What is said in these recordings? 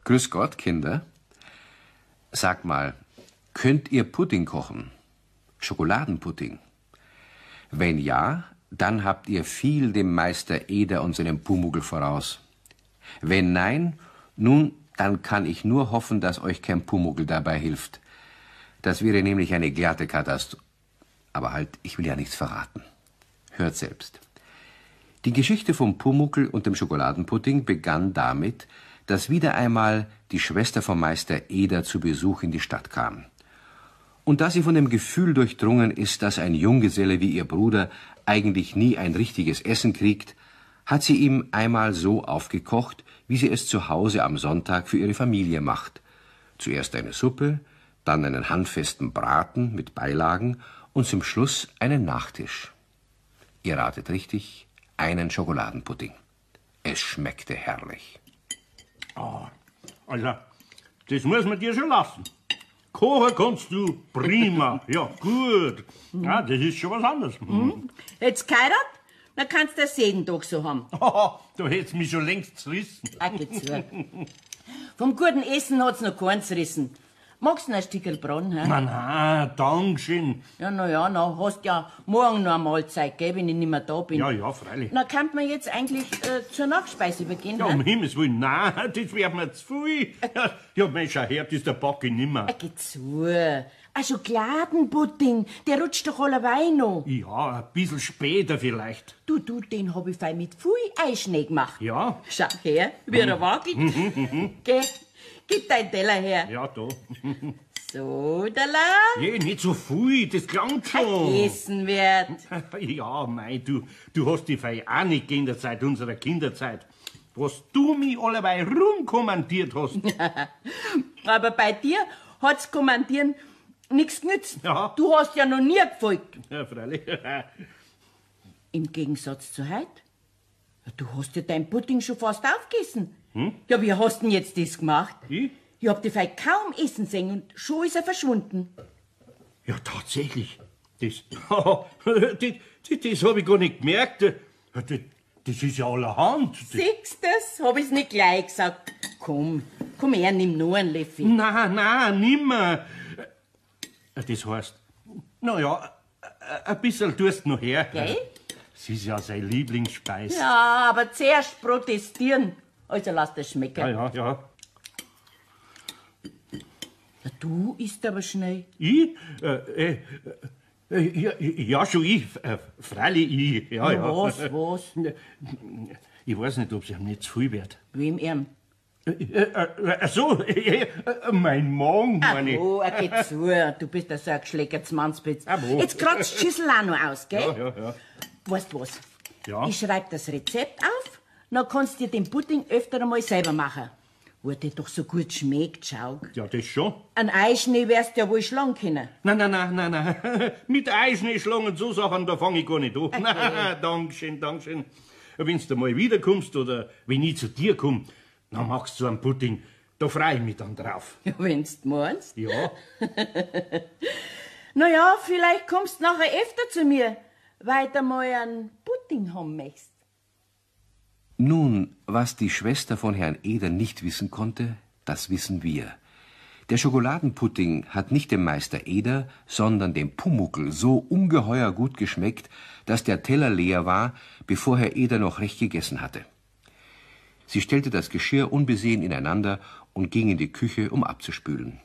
Grüß Gott, Kinder. Sag mal, könnt ihr Pudding kochen? Schokoladenpudding? Wenn ja, dann habt ihr viel dem Meister Eder und seinem Pumuckl voraus. Wenn nein, nun, dann kann ich nur hoffen, dass euch kein Pumuckl dabei hilft. Das wäre nämlich eine glatte Katastrophe. Aber halt, ich will ja nichts verraten. Hört selbst. Die Geschichte vom Pumuckl und dem Schokoladenpudding begann damit, dass wieder einmal die Schwester vom Meister Eder zu Besuch in die Stadt kam. Und da sie von dem Gefühl durchdrungen ist, dass ein Junggeselle wie ihr Bruder eigentlich nie ein richtiges Essen kriegt, hat sie ihm einmal so aufgekocht, wie sie es zu Hause am Sonntag für ihre Familie macht. Zuerst eine Suppe, dann einen handfesten Braten mit Beilagen und zum Schluss einen Nachtisch. Ihr ratet richtig, einen Schokoladenpudding. Es schmeckte herrlich. Ah, also, das muss man dir schon lassen. Kochen kannst du prima. Ja, gut. Ja, das ist schon was anderes. Mhm. Jetzt geheiratet? Dann kannst du das jeden Tag so haben. Oh, du hättest mich schon längst zerrissen. Ach, geh zu. Vom guten Essen hat's noch keins zerrissen. Magst du noch ein Stückel Braten, hä? Na, na, dankeschön. Ja, na ja, na, hast ja morgen noch eine Mahlzeit, gell, wenn ich nicht mehr da bin. Ja, ja, freilich. Na, kann man jetzt eigentlich zur Nachspeise übergehen, Ja, hä? um Himmels Willen, nein, das wär mir zu viel. Ja, Mensch, schau her, das ist der Backe nimmer. Geh zu. Ein Schokoladenpudding, der rutscht doch allerweil noch. Ja, ein bisschen später vielleicht. Du, du, den hab ich fein mit viel Eischnee gemacht. Ja. Schau her, wie er wackelt. Geh, gib deinen Teller her. Ja, da. So, da. Je, nicht so viel, das klangt schon. Gegessen wird. Ja, mei, du hast die Fei auch nicht geändert seit unserer Kinderzeit. Was du mich allerweil rumkommandiert hast. Aber bei dir hat's Kommandieren nix genützt. Ja. Du hast ja noch nie gefolgt. Ja, freilich. Im Gegensatz zu heut. Ja, du hast ja dein Pudding schon fast aufgegessen. Hm? Ja, wie hast denn jetzt das gemacht? Ich? Ich hab die Fei kaum essen sehen und schon ist er verschwunden. Ja, tatsächlich. Das, das hab ich gar nicht gemerkt. Das ist ja allerhand. Siehst das? Hab ich's nicht gleich gesagt. Komm, komm her, nimm nur einen Löffel. Nein, nein, nimmer. Das heißt, na ja, ein bisschen tust du noch her. Gell? Es ist ja sein Lieblingsspeis. Ja, aber zuerst protestieren. Also lass das schmecken. Ja, ja, ja. Ja, du isst aber schnell. Ich? Ja, ja, schon ich. Freilich ich. Ja, ja. Was, was? Ich weiß nicht, ob's ihm nicht zu viel wird. Wem ihm? So, mein Magen, meine ich. Oh, er geht zu. Du bist ja so ein geschleckertes Mannsbitz. Ah, wo? Jetzt kratzt die Schüssel auch noch aus, gell? Ja, ja, ja. Weißt du was? Ja. Ich schreib das Rezept auf, dann kannst du dir den Pudding öfter einmal selber machen. Wo der doch so gut schmeckt, schau. Ja, das schon. Ein Eischnee wärst du ja wohl schlagen können. Nein, nein, nein, nein, nein. Mit Eischnee schlagen und so Sachen, da fang ich gar nicht an. Nein, Dankeschön, Dankeschön. Wenn du mal wiederkommst oder wenn ich zu dir komm, dann machst du einen Pudding. Da freu ich mich dann drauf. Ja, wenn's du meinst. Ja. Na ja, vielleicht kommst du nachher öfter zu mir, weil du mal einen Pudding haben möchtest. Nun, was die Schwester von Herrn Eder nicht wissen konnte, das wissen wir. Der Schokoladenpudding hat nicht dem Meister Eder, sondern dem Pumuckl so ungeheuer gut geschmeckt, dass der Teller leer war, bevor Herr Eder noch recht gegessen hatte. Sie stellte das Geschirr unbesehen ineinander und ging in die Küche, um abzuspülen.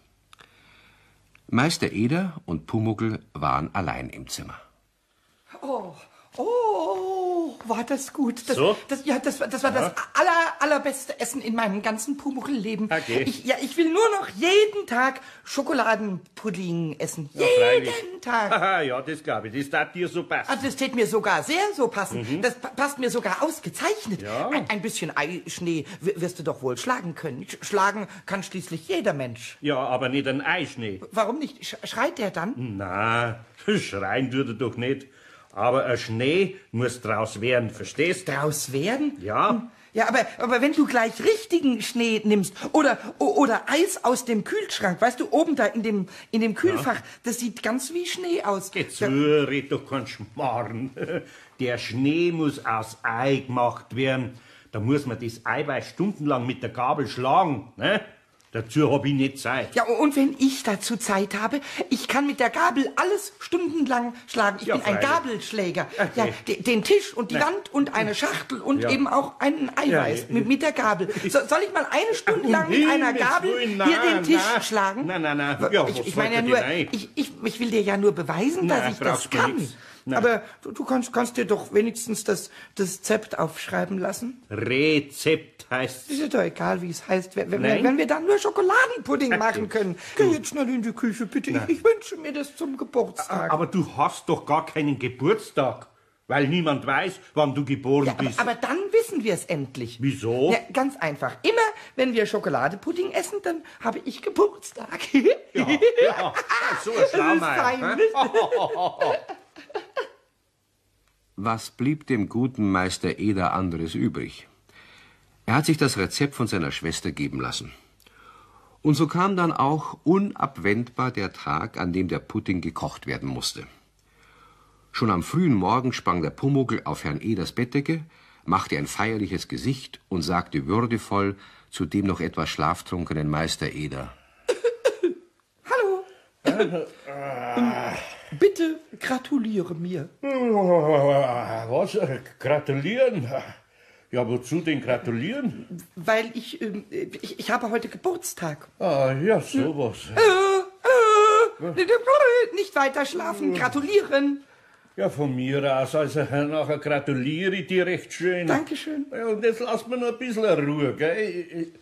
Meister Eder und Pumuckl waren allein im Zimmer. Oh, oh, war das gut. Das, So? Das, ja, das, das war das allerbeste Essen in meinem ganzen Pumuckl-Leben. Okay. Ich will nur noch jeden Tag Schokoladenpudding essen. Ja, freilich. jeden Tag. Haha, ja, das glaub ich. Das tat dir so passen. Ah, das tät mir sogar sehr so passen. Das passt mir sogar ausgezeichnet. Mhm. Ja. Ein bisschen Eischnee wirst du doch wohl schlagen können. Schlagen kann schließlich jeder Mensch. Ja, aber nicht ein Eischnee. Warum nicht? Schreit der dann? Na, schreien tut er doch nicht. Aber ein Schnee muss draus werden, verstehst? Draus werden? Ja. Ja, aber wenn du gleich richtigen Schnee nimmst oder Eis aus dem Kühlschrank, weißt du, oben da in dem Kühlfach, Ja. das sieht ganz wie Schnee aus. Geh zu, red doch keinen Schmarrn. Der Schnee muss aus Ei gemacht werden. Da muss man das Eiweiß stundenlang mit der Gabel schlagen, ne? Dazu hab ich nicht Zeit. Ja, und wenn ich dazu Zeit habe, ich kann mit der Gabel alles stundenlang schlagen. Ich Ja, bin ein freilich. Gabelschläger. Okay. Ja, den Tisch und die Wand und eine Schachtel und Ja. eben auch einen Eiweiß Ja, mit der Gabel. Soll ich mal eine Stunde lang mit Um einer Himmels Gabel Willen, hier den nein, Tisch nein. schlagen? Nein, nein, nein. Ja, ich was ich meine ja fällt nur, dir denn ein? ich will dir ja nur beweisen, dass Nein, ich das brauchst du kann. nix. Nein. Aber du kannst dir doch wenigstens das Rezept aufschreiben lassen. Rezept heißt's. Ist ja doch egal, wie es heißt. Wenn, Nein. wenn wir dann nur Schokoladenpudding machen können. Geh jetzt schnell in die Küche, bitte. Ich wünsche mir das zum Geburtstag. Aber du hast doch gar keinen Geburtstag, weil niemand weiß, wann du geboren Ja, aber, bist. aber dann wissen wir es endlich. Wieso? Ja, ganz einfach. Immer, wenn wir Schokoladepudding essen, dann habe ich Geburtstag. Ja, ja, so ein Das ist Schlaumeier. fein. hä? Was blieb dem guten Meister Eder anderes übrig? Er hat sich das Rezept von seiner Schwester geben lassen. Und so kam dann auch unabwendbar der Tag, an dem der Pudding gekocht werden musste. Schon am frühen Morgen sprang der Pumuckl auf Herrn Eders Bettdecke, machte ein feierliches Gesicht und sagte würdevoll zu dem noch etwas schlaftrunkenen Meister Eder: Hallo. Bitte gratuliere mir. Was? Gratulieren? Ja, wozu denn gratulieren? Weil ich, ich habe heute Geburtstag. Ah, ja, sowas. Nicht weiter schlafen, gratulieren. Ja, von mir aus, also nachher gratuliere ich dir recht schön. Dankeschön. Ja, und jetzt lass mir noch ein bisschen Ruhe, gell?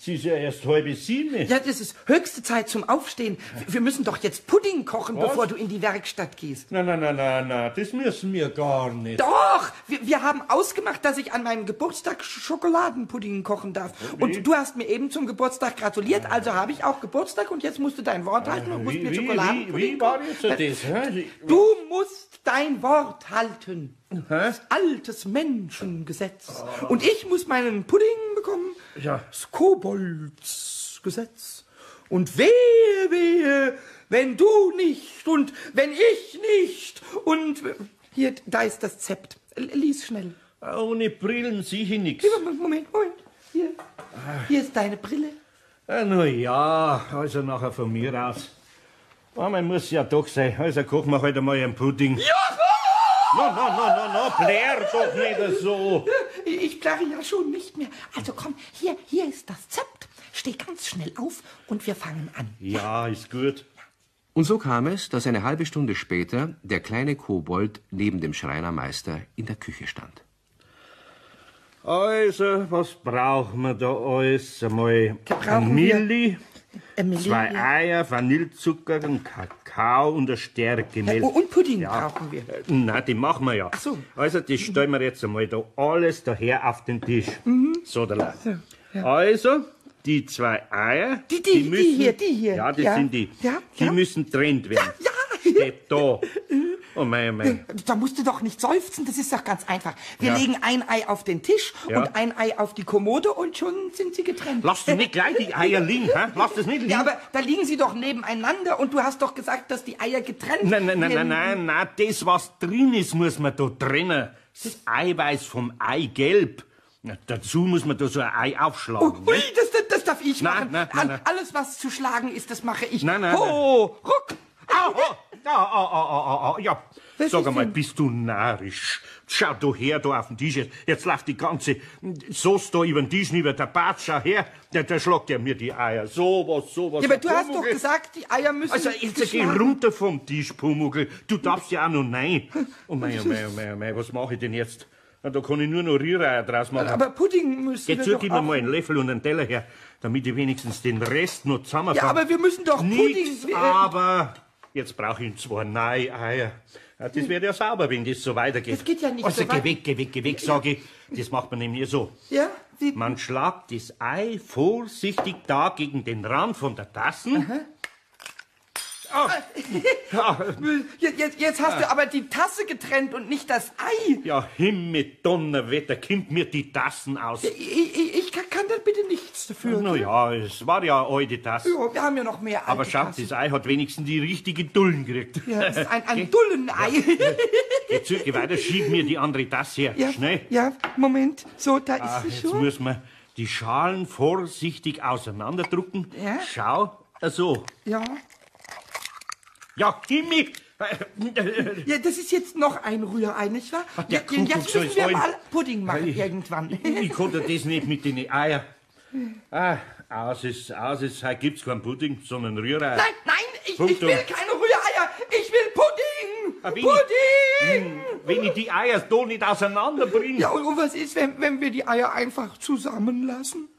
Es ist ja erst 6:30. Ja, das ist höchste Zeit zum Aufstehen. Wir müssen doch jetzt Pudding kochen, Was? bevor du in die Werkstatt gehst. Nein, nein, nein, nein, nein, das müssen wir gar nicht. Doch, wir haben ausgemacht, dass ich an meinem Geburtstag Schokoladenpudding kochen darf. Und du hast mir eben zum Geburtstag gratuliert, also habe ich auch Geburtstag und jetzt musst du dein Wort halten und musst Wie, mir wie, Schokoladenpudding wie war kochen. jetzt das? hä? Du musst dein Wort halten. Das altes Menschengesetz. Und ich muss meinen Pudding bekommen. Ja. Das Koboldsgesetz. Und wehe, wehe, wenn du nicht und wenn ich nicht und hier, da ist das Zept. Lies schnell. Ohne Brillen sehe ich nichts. Moment, Moment. Hier, hier ist deine Brille. Ah, na ja, also nachher von mir aus. Einmal muss ja doch sein. Also kochen wir heute mal einen Pudding. Ja! No, no, no, no, no, plär doch nicht so. Ich plärre ja schon nicht mehr. Also komm, hier ist das Zept. Steh ganz schnell auf und wir fangen an. Ja, ist gut. Und so kam es, dass eine halbe Stunde später der kleine Kobold neben dem Schreinermeister in der Küche stand. Also, was brauchen wir da alles? Einmal Da brauchen wir- Milli, Milli, zwei ja. Eier, Vanillezucker, einen Kakao und eine Stärkemehl. Ja, und Pudding brauchen wir. Nein, die machen wir ja. Ach so. Also, das stellen wir jetzt einmal da alles daher auf den Tisch. So, da Mhm. So, ja. Also, die zwei Eier. Die müssen, hier, die hier. Ja, das Ja. sind die. Ja, die ja. müssen trennt werden. Ja, Steht da. Oh mei, oh mei. Da musst du doch nicht seufzen, das ist doch ganz einfach. Wir Ja. legen ein Ei auf den Tisch Ja. und ein Ei auf die Kommode und schon sind sie getrennt. Lass du nicht gleich die Eier liegen, hä? Lass das nicht liegen. Ja, aber da liegen sie doch nebeneinander und du hast doch gesagt, dass die Eier getrennt Nein, nein, nein, werden. nein, nein, nein, das, was drin ist, muss man da trennen. Das Eiweiß vom Eigelb. Na, dazu muss man da so ein Ei aufschlagen. Oh, ui, ne? das darf ich Nein, machen. nein, nein, nein. Alles, was zu schlagen ist, das mache ich. Nein, nein, Ho, ruck. Au, au, au, au, au, au, au, ja. Was Sag ist einmal, denn? bist du narrisch? Schau du her, da auf den Tisch. Jetzt läuft die ganze Soße da über den Tisch, über der Bart. Schau her, der schlagt ja mir die Eier. So was, so was. Ja, aber du hast doch Pumuckl. gesagt, die Eier müssen Also jetzt geh geschlagen- runter vom Tisch, Pumuckl. Du darfst ja auch noch nein. Oh mei, oh mei, oh mei, oh mei, was mache ich denn jetzt? Na, da kann ich nur noch Rühreier draus machen. Aber Pudding müssen Geh wir zu, doch gib mir auch. mal einen Löffel und einen Teller her, damit ich wenigstens den Rest noch zusammenfange. Ja, aber wir müssen doch Nix, Pudding... aber jetzt brauche ich zwei neue Eier. Ja, das wird ja sauber, wenn das so weitergeht. Das geht ja nicht Also so geh weit. weg, geh weg, geh weg, sag ich. Das macht man nämlich so. Ja, wie... Man schlagt das Ei vorsichtig da gegen den Rand von der Tassen. Jetzt hast du aber die Tasse getrennt und nicht das Ei. Ja, Himmel, Donnerwetter, kommt mir die Tassen aus. Ich kann da bitte nichts dafür. Na ja, es war ja eine alte Tasse. Ja, wir haben ja noch mehr alte Aber schau, Tassen. das Ei hat wenigstens die richtige Dullen gekriegt. Ja, das ist ein Dullenei. Ja. Geh zurück, geh weiter, schieb mir die andere Tasse her. Ja, Schnell. Ja, Moment. So, da ist sie jetzt schon. muss man die Schalen vorsichtig auseinanderdrücken. Ja. Schau, so. Ja. Ja, Himmel! Ja, das ist jetzt noch ein Rührei, nicht wahr? Ach, der Ja, Kuckuck jetzt soll müssen wir sein. mal Pudding machen irgendwann. Ich konnte das nicht mit den Eiern. Ah, aus ist, heute gibt's keinen Pudding, sondern Rührei. Nein, nein, ich Punktum. will keine Rühreier. Ich will Pudding. Ah, wenn Pudding! Wenn ich die Eier da nicht auseinanderbringe. Ja, und was ist, wenn wir die Eier einfach zusammenlassen?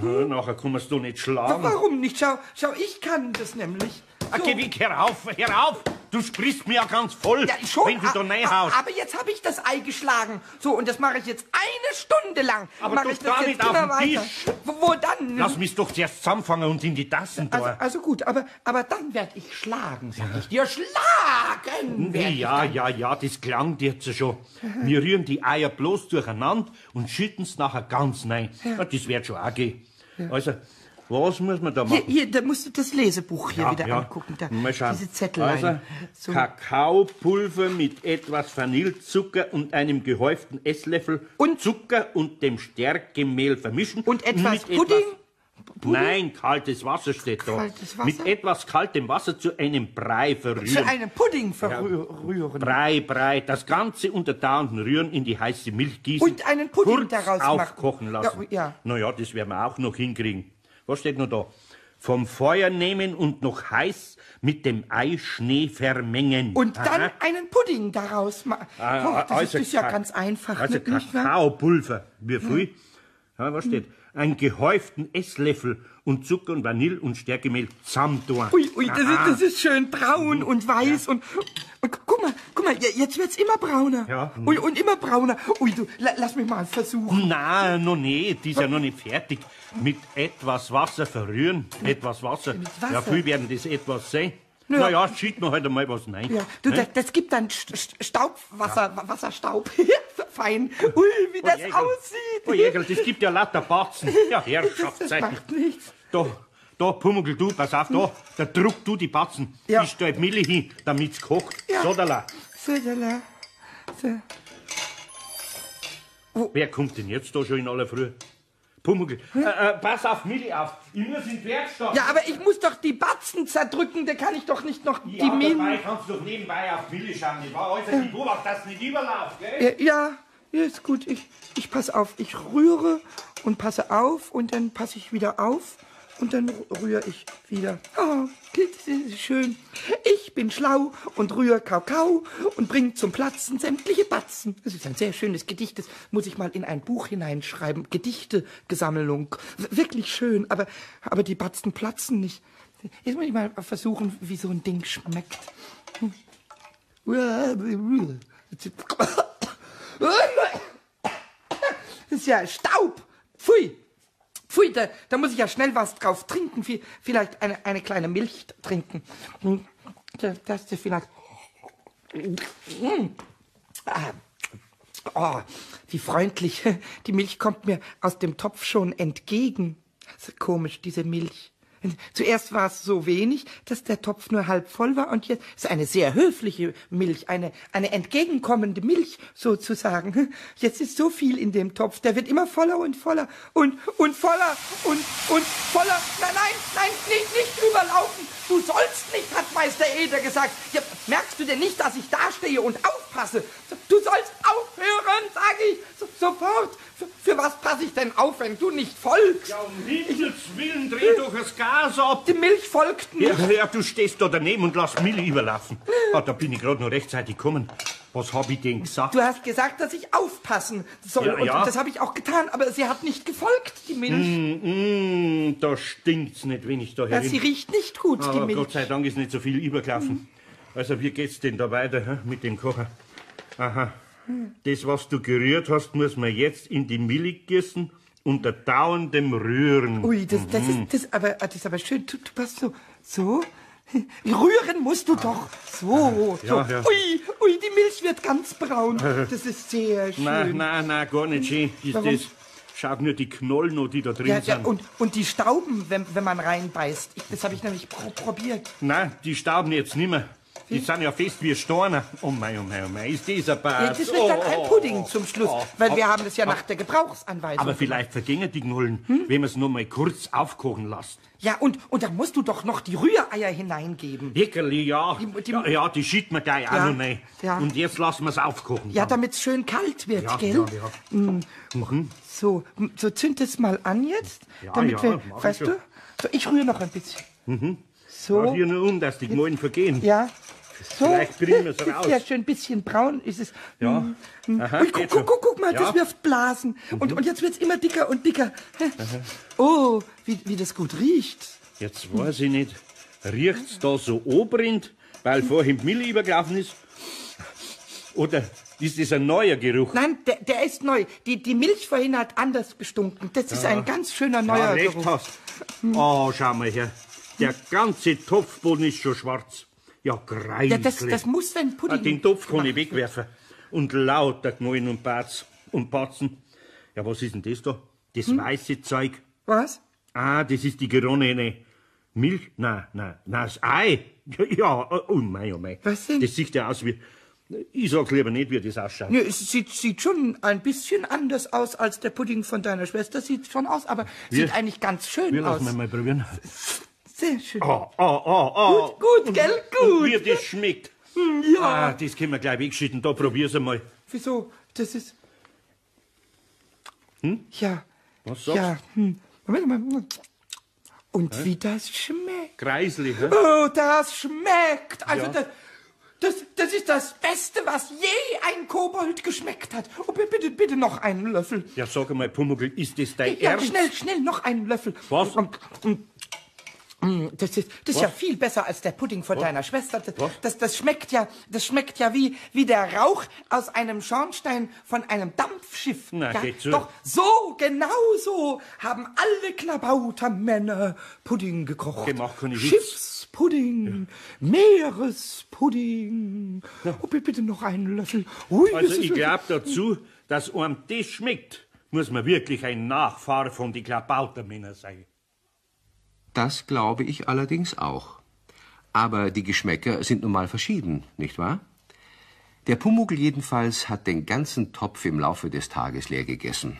Ja, nachher kann man's da nicht schlagen. Warum nicht? Schau, ich kann das nämlich. Ah, geh weg, hör auf, hör auf! Du sprichst mir ja ganz voll, Ja, schon, wenn du da reinhaust. aber jetzt habe ich das Ei geschlagen. So, und das mache ich jetzt eine Stunde lang. Aber Mach doch ich das da jetzt nicht auf immer den weiter. Tisch. Wo dann? Lass mich doch zuerst zusammenfangen und in die Tassen da. Also gut, aber dann werd ich schlagen, sag ich dir. Schlagen werd ich Ja, ja, das klang dir jetzt schon. Wir rühren die Eier bloß durcheinander und schütten's nachher ganz rein. Ja. Das wird schon auch gehen. Also, was muss man da machen? Hier, da musst du das Lesebuch hier Ja, wieder ja. angucken. Da, Mal schauen. diese Zettellein. Also, So. Kakaopulver mit etwas Vanillezucker und einem gehäuften Esslöffel Und- Zucker und dem Stärkemehl vermischen. Und etwas Mit Pudding? Nein, kaltes Wasser steht da. Kaltes Wasser? Mit etwas kaltem Wasser zu einem Brei verrühren. Zu einem Pudding verrühren. Brei, Brei, das Ganze unter dauerndem Rühren in die heiße Milch gießen. Und einen Pudding kurz daraus machen. aufkochen lassen. Ja, ja. Naja, das werden wir auch noch hinkriegen. Was steht noch da? Vom Feuer nehmen und noch heiß mit dem Eischnee vermengen. Und dann Aha. einen Pudding daraus machen. Ah, das also ist ja Ka- ganz einfach. Also nicht wahr? Kakaopulver, wie viel? Ja, was steht? Einen gehäuften Esslöffel und Zucker und Vanille und Stärkemehl zusammentun. Ui, ui, das ist schön braun und weiß und guck mal, jetzt wird's immer brauner. Ja. Ui, und immer brauner. Ui, du, lass mich mal versuchen. Nein, noch nicht. Die ist ja noch nicht fertig. Mit etwas Wasser verrühren. Etwas Wasser. Mit Wasser? Ja, viel werden das etwas sein. Ja. Naja, schiebt mir halt einmal was rein. Ja, du, Ne? das gibt dann Staubwasser, Wasserstaub. Fein. Ui, wie das Oh, Jägerl. aussieht. Oh, Jägerl, das gibt ja lauter Batzen. Ja, das Herrschaftszeiten. macht nichts. Da, Pumuckl, du, pass auf, da druck du die Batzen. Ja. Ich stell die Milch hin, damit's kocht. Ja. So, da. So, da, la. So. Wer kommt denn jetzt da schon in aller Früh? Pumuckl, pass auf Milch auf. Ich muss in die Werkstatt. Ja, aber ich muss doch die Batzen zerdrücken, da kann ich doch nicht noch Ja, die Milch. dabei kannst du doch nebenbei auf Milch schauen. Ich war also die Beobacht, dass nicht überläuft, gell? Ja, ja, ist gut. Ich passe auf. Ich rühre und passe auf und dann passe ich wieder auf und dann rühre ich wieder. Oh, das ist schön. Ich bin schlau und rühre Kakao und bring zum Platzen sämtliche Batzen. Das ist ein sehr schönes Gedicht. Das muss ich mal in ein Buch hineinschreiben. Gedichtegesammlung. Wirklich schön, aber die Batzen platzen nicht. Jetzt muss ich mal versuchen, wie so ein Ding schmeckt. Das ist ja Staub. Pfui. Pfui, da muss ich ja schnell was drauf trinken. Vielleicht eine kleine Milch trinken. Das ist vielleicht. Ah. Oh, wie freundlich. Die Milch kommt mir aus dem Topf schon entgegen. Das ist komisch, diese Milch. Zuerst war es so wenig, dass der Topf nur halb voll war und jetzt ist eine sehr höfliche Milch, eine entgegenkommende Milch sozusagen. Jetzt ist so viel in dem Topf, der wird immer voller und voller und voller und voller. Nein, nein, nein, nicht überlaufen. Du sollst nicht, hat Meister Eder gesagt. Ja, merkst du denn nicht, dass ich dastehe und aufpasse? Du sollst aufhören, sag ich. Sofort. Für was passe ich denn auf, wenn du nicht folgst? Ja, um Himmels Willen, dreh doch das Gas ab. Die Milch folgt nicht. Ja, ja, du stehst da daneben und lass Milch überlaufen. Ah, da bin ich gerade noch rechtzeitig gekommen. Was hab ich denn gesagt? Du hast gesagt, dass ich aufpassen soll. Ja, ja. Und das habe ich auch getan, aber sie hat nicht gefolgt, die Milch. Da stinkt's nicht, wenn ich da Ja, sie herin. riecht nicht gut, die Aber Milch. Gott sei Dank ist nicht so viel übergelaufen. Also, wie geht's denn da weiter hä, mit dem Kocher? Aha. Das, was du gerührt hast, muss man jetzt in die Milch gießen unter dauerndem Rühren. Ui, das ist aber schön. Du passt so. So. Rühren musst du doch. So, so. Ja, ja. Ui, ui, die Milch wird ganz braun. Das ist sehr schön. Nein, nein, nein, gar nicht schön. Ist Warum? das. Schaut nur die Knollen an, die da drin Ja, ja, sind. und die Stauben, wenn man reinbeißt. Das habe ich nämlich probiert. Nein, die stauben jetzt nimmer. Die sind ja fest wie Steine. Oh mei, oh mei, oh mei, ist das ein Bad. Ja, das wird dann ein Pudding zum Schluss, weil wir haben das ja nach der Gebrauchsanweisung. Aber vielleicht vergingen die Knollen, wenn man es nur mal kurz aufkochen lässt. Ja, und da musst du doch noch die Rühreier hineingeben. Leckerli, ja. Ja, ja, die schiebt man gleich auch Ja, noch rein. ja. Und jetzt lassen wir's aufkochen. Ja, damit's schön kalt wird, Ja, gell? ja, ja. Mm. So, so zünd es mal an jetzt, Ja, damit ja, wir, mach ich weißt schon. du? So, ich rühre noch ein bisschen. So. Ja, hier nur um, dass die Knollen vergehen. Ja. So. Vielleicht bringen wir's Ist raus. ja schön ein bisschen braun ist es. Ja. Mm. Aha, Ui, geht guck, schon. guck, guck, guck mal, Ja. Mhm. das wirft Blasen. Und jetzt wird's immer dicker und dicker. Oh, wie das gut riecht. Jetzt weiß ich nicht, riecht's da so anbrennt, weil vorhin die Milch übergelaufen ist? Oder ist das ein neuer Geruch? Nein, der ist neu. Die Milch vorhin hat anders gestunken. Das ist Ja. ein ganz schöner neuer Ja, recht Geruch. hast. Oh, schau mal her. Der ganze Topfboden ist schon schwarz. Ja, greislich. Ja, das muss ein Pudding. Ah, den Topf kann ich wegwerfen. Und lauter Knollen und Batz und Batzen. Ja, was ist denn das da? Das weiße Zeug. Was? Ah, das ist die geronnene Milch. Nein, nein, nein, das Ei. Ja, oh mei, oh mei. Was denn? Das sieht ja aus wie... Ich sag's lieber nicht, wie das ausschaut. Nö, es sieht schon ein bisschen anders aus als der Pudding von deiner Schwester. Sieht schon aus, aber sieht eigentlich ganz schön Wir aus. lassen mal probieren. Sehr schön. Oh, oh, oh, oh. Gut, gut, gell? Gut. Und wie das schmeckt. Ja. Ah, das können wir gleich wegschütten. Da probier's einmal. Wieso? Das ist. Ja. Was sagst Ja. Moment mal. Und wie das schmeckt. Kreisli, hä? Oh, das schmeckt. Also Ja. das ist das Beste, was je ein Kobold geschmeckt hat. Oh, bitte, bitte noch einen Löffel. Ja, sag einmal, Pumuckl, ist das dein Ja, Ernst? schnell, schnell, noch einen Löffel. Was? Das ist ja viel besser als der Pudding von deiner Schwester. Das, Was? das schmeckt ja, das schmeckt ja wie der Rauch aus einem Schornstein von einem Dampfschiff. Na, ja, geht so. Doch so, genau so haben alle Klabautermänner Pudding gekocht. Gemacht keine Witz. Schiffspudding, Meerespudding. Oh, bitte noch einen Löffel. Ui, das Also ist ich glaub dazu, dass einem das schmeckt, muss man wirklich ein Nachfahre von die Klabautermänner sein. Das glaube ich allerdings auch. Aber die Geschmäcker sind nun mal verschieden, nicht wahr? Der Pumuckl jedenfalls hat den ganzen Topf im Laufe des Tages leer gegessen.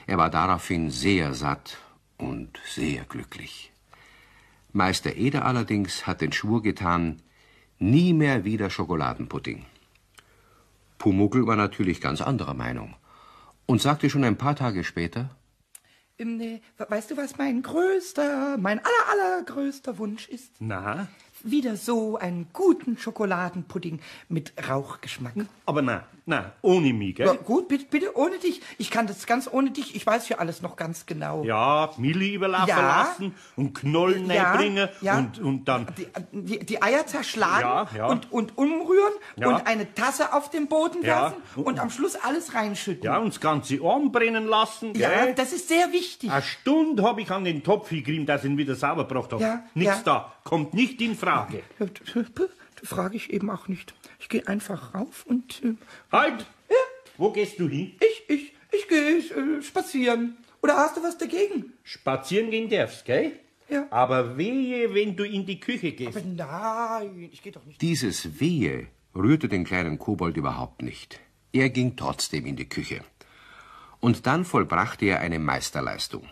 Er war daraufhin sehr satt und sehr glücklich. Meister Eder allerdings hat den Schwur getan, nie mehr wieder Schokoladenpudding. Pumuckl war natürlich ganz anderer Meinung und sagte schon ein paar Tage später, Nee, weißt du, was mein größter, mein allergrößter Wunsch ist? Na? Wieder so einen guten Schokoladenpudding mit Rauchgeschmack. Aber na, na, ohne mich, gell? Ja, gut, bitte, bitte ohne dich. Ich kann das ganz ohne dich. Ich weiß ja alles noch ganz genau. Ja, Milli überlaufen Ja. lassen und Knollen Ja, reinbringen ja. und dann... Die Eier zerschlagen Ja, ja. und umrühren Ja. und eine Tasse auf den Boden Ja. werfen und am Schluss alles reinschütten. Ja, und das ganze anbrennen lassen, Ja, gell? das ist sehr wichtig. Eine Stunde hab ich an den Topf gegrieben, dass ich ihn wieder sauber gebracht hab. Ja, Nix ja. da, kommt nicht in Frage. Ja, Da frage ich eben auch nicht. Ich gehe einfach rauf und... Halt! Wo gehst du hin? Ich gehe spazieren. Oder hast du was dagegen? Spazieren gehen darfst, gell? Ja. Aber wehe, wenn du in die Küche gehst. Aber nein, ich gehe doch nicht. Dieses Wehe rührte den kleinen Kobold überhaupt nicht. Er ging trotzdem in die Küche. Und dann vollbrachte er eine Meisterleistung.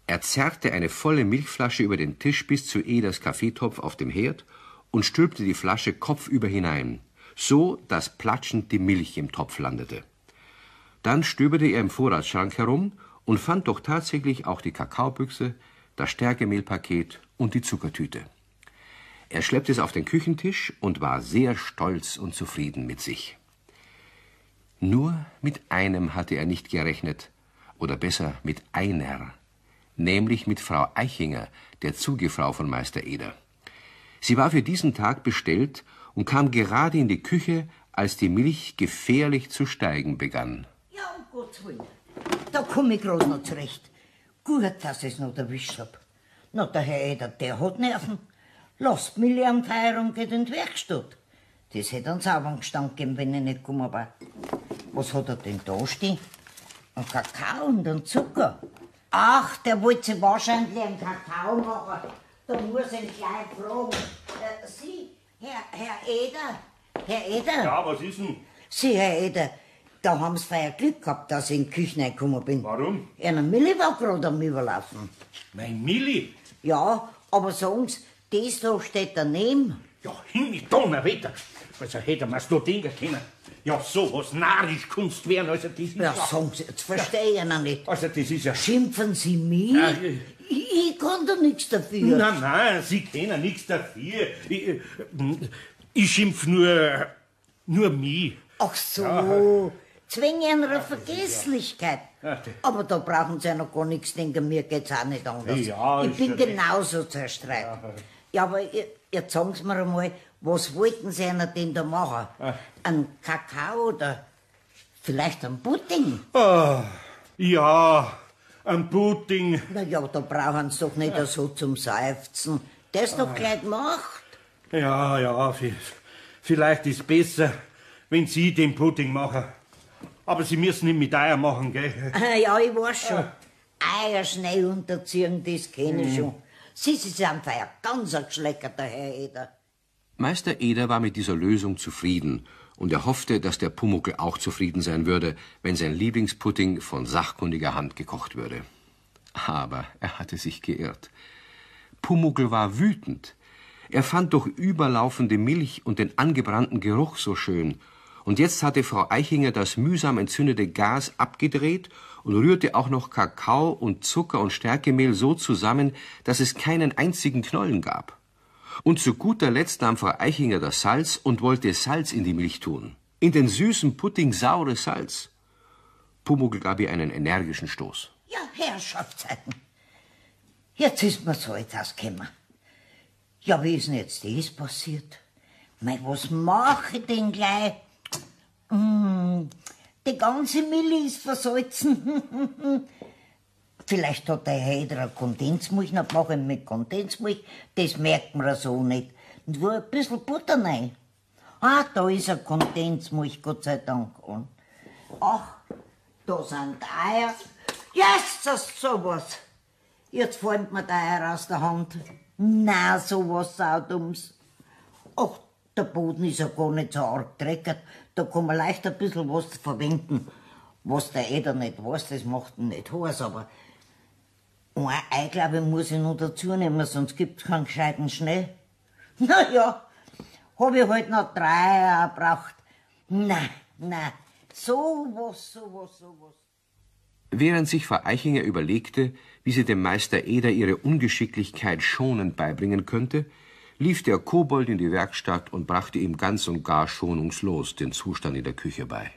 Er zerrte eine volle Milchflasche über den Tisch bis zu Eders Kaffeetopf auf dem Herd und stülpte die Flasche kopfüber hinein, so dass platschend die Milch im Topf landete. Dann stöberte er im Vorratsschrank herum und fand doch tatsächlich auch die Kakaobüchse, das Stärkemehlpaket und die Zuckertüte. Er schleppte es auf den Küchentisch und war sehr stolz und zufrieden mit sich. Nur mit einem hatte er nicht gerechnet, oder besser mit einer, nämlich mit Frau Eichinger, der Zugefrau von Meister Eder. Sie war für diesen Tag bestellt und kam gerade in die Küche, als die Milch gefährlich zu steigen begann. Ja, um Gottes Willen. Da komm ich grad noch zurecht. Gut, dass ich's noch erwischt hab. Na, der Herr Eder, der hat Nerven. Lasst Milli am Feier und geht in die Werkstatt. Das hätte uns auch Gestank gegeben, wenn ich nicht gekommen war. Was hat er denn da stehen? Ein Kakao und ein Zucker. Ach, der wollte sich wahrscheinlich einen Kakao machen. Da muss ich ihn gleich fragen. Sie, Herr Eder, Herr Eder. Ja, was ist denn? Sie, Herr Eder, da haben Sie fein Glück gehabt, dass ich in die Küche reingekommen bin. Warum? Einer Milli war gerade am Überlaufen. Mein Milli? Ja, aber sagen Sie, das da steht daneben. Ja, Himmel, Donnerwetter. Also hätte man's nur denken können. Ja, so was narrisch kunst werden, also das ist Ja, sagen Sie, jetzt verstehe ich ihn nicht. Also das ist ja... Schimpfen Sie mich? Ja, ich kann da nichts dafür. Nein, nein, Sie können nichts dafür. Ich schimpf nur mich. Ach so, zwing einer Vergesslichkeit. Aber da brauchen Sie ja noch gar nichts denken, mir geht's auch nicht anders. Ja, ich ist bin schon recht. genauso zerstreut. Ja, aber jetzt sagen Sie mir einmal, was wollten Sie einer denn da machen? Einen Kakao oder vielleicht einen Pudding? Ah, ja, ein Pudding. Na ja, da brauchen Sie doch nicht so zum Seufzen. Der ist doch gleich gemacht. Ja, ja, vielleicht ist besser, wenn Sie den Pudding machen. Aber Sie müssen ihn mit Eier machen, gell? Ja, ich weiß schon. Eier schnell unterziehen, das kenne ich schon. Sie sind einfach ein ganz ein geschleckerter Herr Eder. Meister Eder war mit dieser Lösung zufrieden und er hoffte, dass der Pumuckl auch zufrieden sein würde, wenn sein Lieblingspudding von sachkundiger Hand gekocht würde. Aber er hatte sich geirrt. Pumuckl war wütend. Er fand doch überlaufende Milch und den angebrannten Geruch so schön. Und jetzt hatte Frau Eichinger das mühsam entzündete Gas abgedreht und rührte auch noch Kakao und Zucker und Stärkemehl so zusammen, dass es keinen einzigen Knollen gab. Und zu guter Letzt nahm Frau Eichinger das Salz und wollte Salz in die Milch tun. In den süßen Pudding saures Salz. Pumuckl gab ihr einen energischen Stoß. Ja, Herrschaftszeiten. Jetzt ist mir Salz ausgekommen. Ja, wie ist denn jetzt das passiert? Mei, was mach ich denn gleich? Die ganze Milch ist versalzen. Vielleicht hat der Herr Eder eine Kondensmilch, dann mach ich mit Kondensmilch. Das merkt man so nicht. Und wo ein bisschen Butter rein. Ah, da ist eine Kondensmilch, Gott sei Dank. Und ach, da sind Eier. Jesus, sowas. Jetzt fällt mir der Eier aus der Hand. Na, sowas saudums. Ach, der Boden ist ja gar nicht so arg dreckig. Da kann man leicht ein bisschen was verwenden. Was der Eder nicht weiß, das macht ihn nicht heiß, aber ein Ei, glaube ich, muss ich noch dazu nehmen, sonst gibt's keinen gescheiten Schnee. Na ja, hab ich halt noch 3 Eier gebraucht. Na, na, sowas, sowas, sowas. Während sich Frau Eichinger überlegte, wie sie dem Meister Eder ihre Ungeschicklichkeit schonend beibringen könnte, lief der Kobold in die Werkstatt und brachte ihm ganz und gar schonungslos den Zustand in der Küche bei.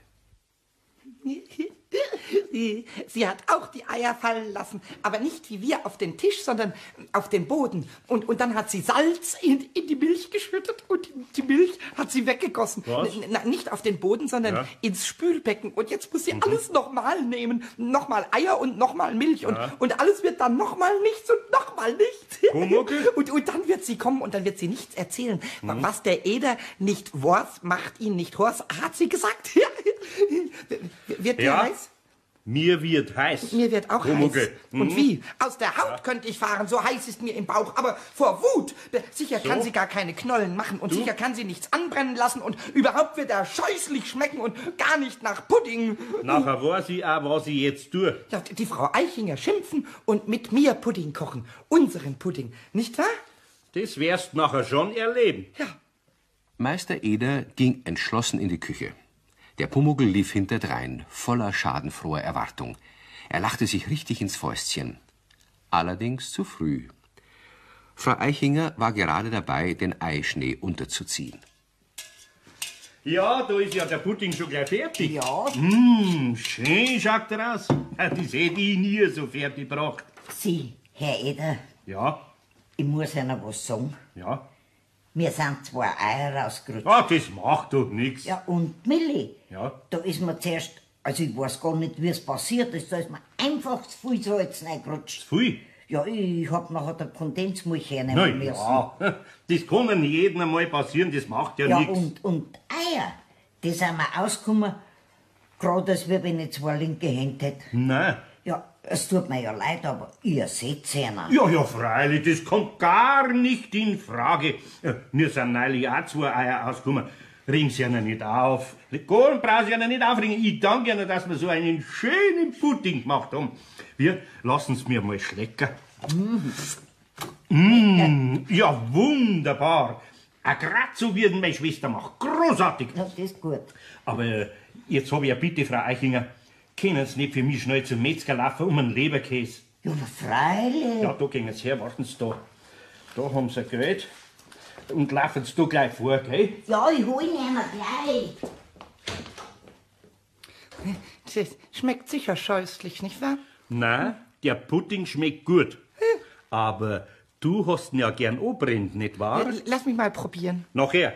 Sie hat auch die Eier fallen lassen, aber nicht wie wir auf den Tisch, sondern auf den Boden. Und dann hat sie Salz in die Milch geschüttet und die Milch hat sie weggegossen. Was? Nicht auf den Boden, sondern ins Spülbecken. Und jetzt muss sie alles nochmal nehmen. Nochmal Eier und nochmal Milch. Und, und alles wird dann nochmal nichts und nochmal nichts. Pumuckl? Und dann wird sie kommen und dann wird sie nichts erzählen. Was der Eder nicht weiß, macht ihn nicht heiß, hat sie gesagt. Wird dir heiß? Mir wird heiß. Mir wird auch Pumuckl. heiß. Und wie? Aus der Haut könnte ich fahren, so heiß ist mir im Bauch. Aber vor Wut. Sicher kann sie gar keine Knollen machen und sicher kann sie nichts anbrennen lassen und überhaupt wird er scheußlich schmecken und gar nicht nach Pudding. Nachher weiß ich auch, was ich jetzt tue. Ja, die Frau Eichinger schimpfen und mit mir Pudding kochen. Unseren Pudding, nicht wahr? Das wirst nachher schon erleben. Ja. Meister Eder ging entschlossen in die Küche. Der Pumuckl lief hinterdrein, voller schadenfroher Erwartung. Er lachte sich richtig ins Fäustchen. Allerdings zu früh. Frau Eichinger war gerade dabei, den Eischnee unterzuziehen. Ja, da ist ja der Pudding schon gleich fertig. Ja. Schön schaut er aus. Das hätte ich nie so fertig gebracht. Sie, Herr Eder, Ja, ich muss Ihnen was sagen. ja. Mir sind 2 Eier rausgerutscht. Ah, das macht doch nix. Ja, und Milli, Ja. da ist mir zuerst, also ich weiß gar nicht, wie es passiert ist, da ist mir einfach zu viel Salz reingerutscht. Zu viel? Ja, ich hab nachher der Kondensmilch Na hernehmen müssen. ja, das kann einem jedem einmal passieren, das macht ja, Ja, nichts. und Eier, die sind mir ausgekommen, grad als wie wenn ich zwei linke Hände hätte. Nein. Ja, es tut mir ja leid, aber ihr seht einer. Ja, ja, freilich, das kommt gar nicht in Frage. Mir sind neulich auch zwei Eier ausgekommen. Regen Sie ihnen nicht auf. Gar brauchen Sie ihnen nicht aufregen. Ich danke Ihnen, dass wir so einen schönen Pudding gemacht haben. Wir lassen's mir mal schlecken. Mm, ja, wunderbar. Auch grad so, wie ihn meine Schwester macht. Großartig. Ja, das ist gut. Aber jetzt hab ich eine Bitte, Frau Eichinger. Können Sie nicht für mich schnell zum Metzger laufen um einen Leberkäse? Ja, aber freilich. Ja, da gehen Sie her, warten Sie da. Da haben Sie Geld. Und laufen Sie da gleich vor, gell? Ja, ich hol ihn einer gleich. Das schmeckt sicher scheußlich, nicht wahr? Nein, der Pudding schmeckt gut. Aber du hast ihn ja gern anbrennt, nicht wahr? Lass mich mal probieren. Nachher.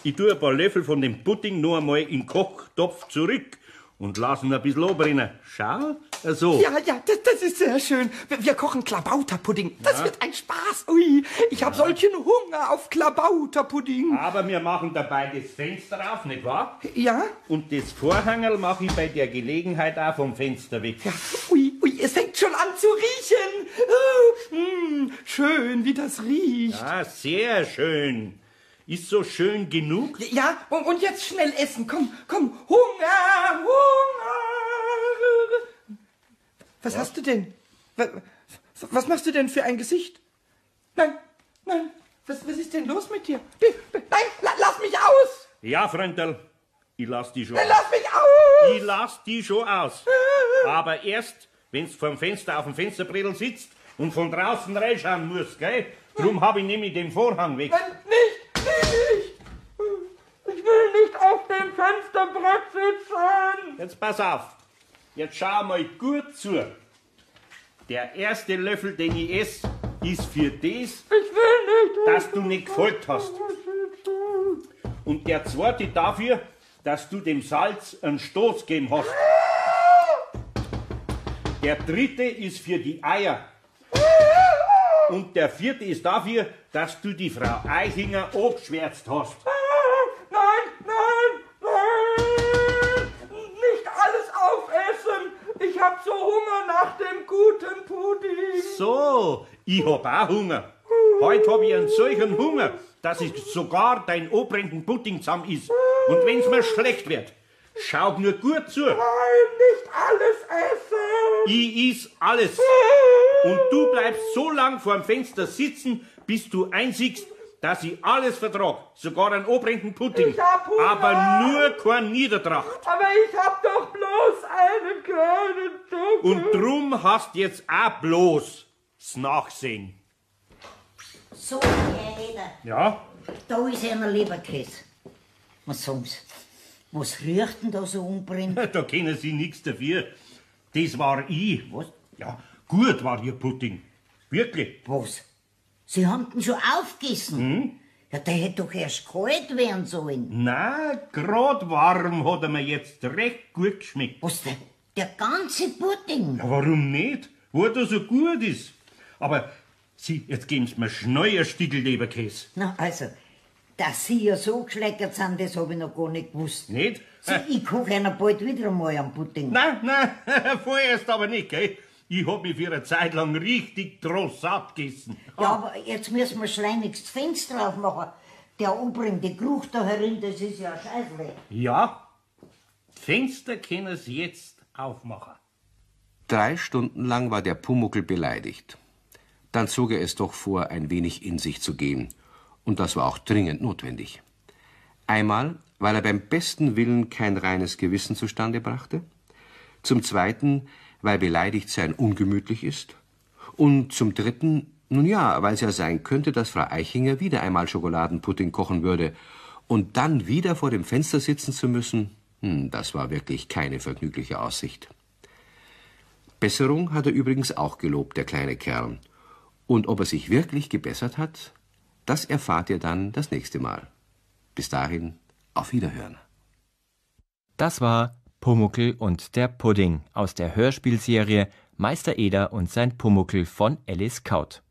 Ich tue ein paar Löffel von dem Pudding noch einmal in den Kochtopf zurück und lass ihn ein bisschen anbrennen. Schau, so. Ja, ja, das ist sehr schön. Wir kochen Klabauterpudding. Das wird ein Spaß. Ui, ich habe solchen Hunger auf Klabauterpudding. Aber wir machen dabei das Fenster auf, nicht wahr? Ja? Und das Vorhangerl mache ich bei der Gelegenheit auch vom Fenster weg. Ja, ui, ui, es fängt schon an zu riechen. Oh, schön, wie das riecht. Ja, sehr schön. Ist so schön genug? Ja, und jetzt schnell essen. Komm, komm, Hunger, Hunger. Was hast du denn? Was machst du denn für ein Gesicht? Nein, nein, was ist denn los mit dir? Nein, lass mich aus! Ja, Freundl, ich lass die schon aus. Lass mich aus! Ich lass die schon aus. Aber erst, wenn's vorm Fenster auf dem Fensterbrettel sitzt und von draußen reinschauen musst, gell? Drum hab ich nämlich den Vorhang weg. Nein, nicht, nicht! Ich will nicht auf dem Fensterbrett sitzen! Jetzt pass auf. Jetzt schau mal gut zu. Der erste Löffel, den ich esse, ist für das, Ich will nicht! dass du nicht gefolgt hast. Und der zweite dafür, dass du dem Salz einen Stoß gegeben hast. Der dritte ist für die Eier. Und der vierte ist dafür, dass du die Frau Eichinger angeschwärzt hast. Nein, nein, nein! Nicht alles aufessen! Ich hab so Hunger nach dem guten Pudding! So, ich hab auch Hunger. Heute hab ich einen solchen Hunger, dass ich sogar dein anbrennenden Pudding zusammen iss. Und wenn's mir schlecht wird, schau nur gut zu. Nein, nicht alles essen! Ich iss alles. Und du bleibst so lang vorm Fenster sitzen, bis du einsiehst, dass ich alles vertrag, sogar einen anbrennenden Pudding. Ich hab Hunger. Aber nur kein Niedertracht. Aber ich hab doch bloß einen kleinen Tucken. Und drum hast jetzt auch bloß das Nachsehen. So, Herr Eder, Ja? da ist einer Leberkäse. Was sagen Sie? Was riecht denn da so unbrennt? Da können Sie nichts dafür. Das war ich. Was? Ja, gut war Ihr Pudding. Wirklich. Was? Sie haben den schon aufgegessen? Ja, der hätte doch erst kalt werden sollen. Na, grad warm hat er mir jetzt recht gut geschmeckt. Was, der ganze Pudding? Ja, warum nicht? Wo er da so gut ist. Aber Sie, jetzt geben Sie mir schnell ein Stückel Leberkäse. Na, also, dass Sie ja so geschleckert sind, das hab ich noch gar nicht gewusst. Nicht? Sie, ich koche einer bald wieder einmal einen Pudding. Nein, nein, vorerst aber nicht, gell? Ich hab mich für eine Zeit lang richtig groß satt gegessen. Ja, aber jetzt müssen wir schleunigst das Fenster aufmachen. Der anbringende Geruch da herin, das ist ja scheißle. Ja, Fenster können Sie jetzt aufmachen. 3 Stunden lang war der Pumuckl beleidigt. Dann zog er es doch vor, ein wenig in sich zu gehen. Und das war auch dringend notwendig. Einmal, weil er beim besten Willen kein reines Gewissen zustande brachte. Zum Zweiten, weil beleidigt sein ungemütlich ist. Und zum Dritten, nun ja, weil's ja sein könnte, dass Frau Eichinger wieder einmal Schokoladenpudding kochen würde. Und dann wieder vor dem Fenster sitzen zu müssen, das war wirklich keine vergnügliche Aussicht. Besserung hat er übrigens auch gelobt, der kleine Kerl. Und ob er sich wirklich gebessert hat, das erfahrt ihr dann das nächste Mal. Bis dahin, auf Wiederhören. Das war Pumuckl und der Pudding aus der Hörspielserie Meister Eder und sein Pumuckl von Alice Kaut.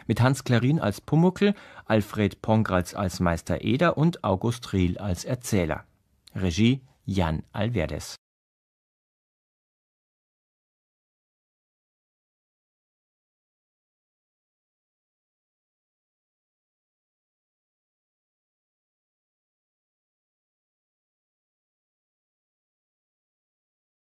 Mit Hans Clarin als Pumuckl, Alfred Pongratz als Meister Eder und August Riehl als Erzähler. Regie Jan Alverdes.